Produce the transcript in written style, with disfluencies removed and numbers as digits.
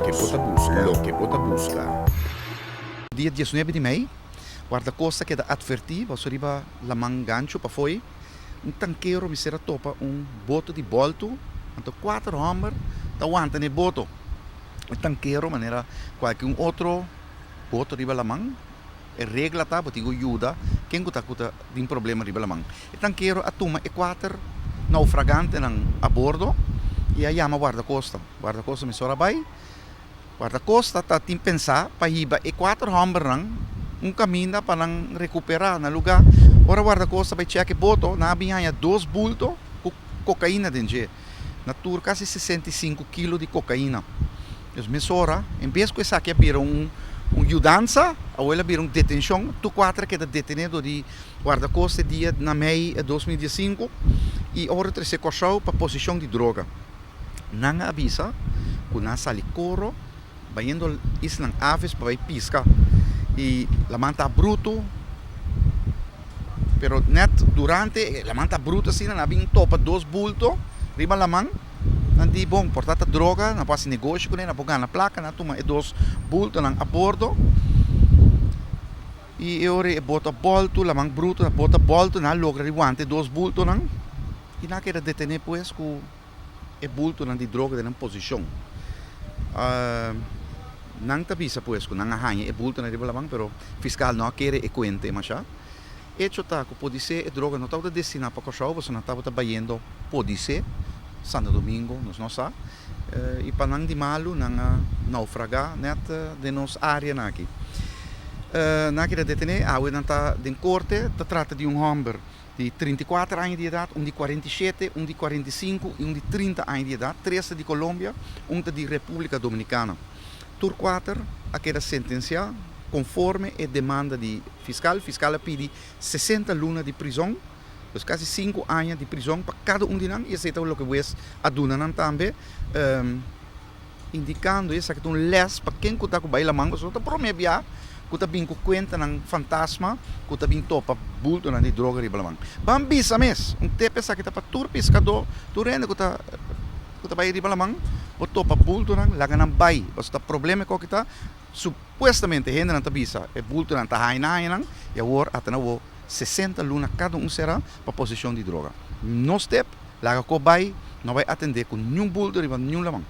Loke bo ta buska. Loke bo ta buska. Dia diesnuebe di mei, Guardacosta keda atvertí pasobra riba laman gancho pafoi un tankero mester a topa un boto di bòltu, anto kuater hòmber ta wanta na e boto. E tankero manera kualke un otro boto riba laman, e regla ta bo tin ku yuda ken ku ta ku ta tin problema riba laman. E tankero a tuma e kuater naufragantenan a bordo i a yama Guardacosta. Guardacosta mesora a bai. Guardacosta ta tin pensá pa hiba e kuater hòmbernan un kaminda pa nan rekuperá nan lugá. Ora Guardacosta bai chèk e boto, nan a bin haña dos bulto ku kokaina den dje. Na tur kasi 65 kilo di kokaina. Dus mesora, en bes ku esaki a bira un un yudansa, awor el a bira un detenshon. Tur kuater a keda detené dor di Guardacosta e dia na mei 2015 i ora trese Kòrsou pa posishon di droga. Nan a bisa ku nan a sali koro bayendo Islan Aves pa bai piska i laman ta brutu pero nèt durante laman ta brutu asina nan a bin topa dos bulto riba laman nan di bon por ta ta droga nan por hasi negoshi kuné nan por gana plaka nan a tuma e dos bultonan a bordo i e ora e boto a bòltu laman brutu a bota bòltu nan a logra di wanta e dos bultonan i nan a keda detené pues ku e bultonan di droga den nan posishon. Nan ta bisa pues ku nan a haña e bultonan riba laman pero fiskal no a kere e kuente mashá. Echo ta ku podisé e droga no tabata destiná pa Kòrsou pasobra nan tabata bayendo podisé Santo Domingo, nos no sa. I pa nan di malu nan a naufragá nèt den nos áreanan aki. Nan a keda detené, awe nan ta den korte, ta trata di un hòmber di 34 aña di edat, un di 47, un di 45 i un di 30 aña di edat. Tres ta di Colombia, un ta di Repúblika Dominikana. Tur kuater a keda sentensiá konforme e demanda di fiskal. Fiskal a pidi 60 luna di prizon, dus kasi 5 aña di prizon pa kada un di nan i esei ta loke hues a duna nan tambe, indikando esaki ta un lès pa ken ku ta ku bai laman pasobra ta promé bia ku ta bin ku kuentanan fantasma ku ta bin topa bultonan di droga riba laman. Ban bisa mes, un tep esaki ta pa tur piskadó, tur hende ku ta ku ta bai riba laman, bo topa bultonan, laga nan bai, pasobra ta problema e koki ta, supuestamente hendenan ta bisa e bultonan ta haña haña nan i awor ata na wou 60 luna kada un sera pa poseshon di droga. Nos tep, laga ko bai, no bai atendé ku niun bulto riba niun laman.